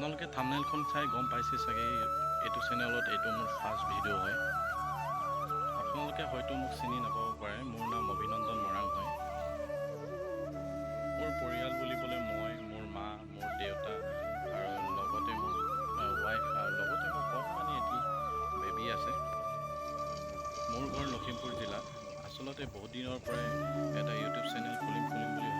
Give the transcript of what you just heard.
আপোনালোকে থামনেলখন চাই গম পাইছে চাগে, এইটো চেনেলত এইটো মোৰ ফাৰ্ষ্ট ভিডিঅ' হয়। আপোনালোকে হয়তো মোক চিনি নাপাব পাৰে। মোৰ নাম অভিনন্দন মৰাং হয়। মোৰ পৰিয়াল বুলিবলৈ মই, মোৰ মা, মোৰ দেউতা আৰু লগতে মোৰ ৱাইফ আৰু লগতে মোৰ কণমানি এটি বেবী আছে। মোৰ ঘৰ লখিমপুৰ জিলাত। আচলতে বহুত দিনৰ পৰাই এটা ইউটিউব চেনেল খুলিম খুলিম বুলি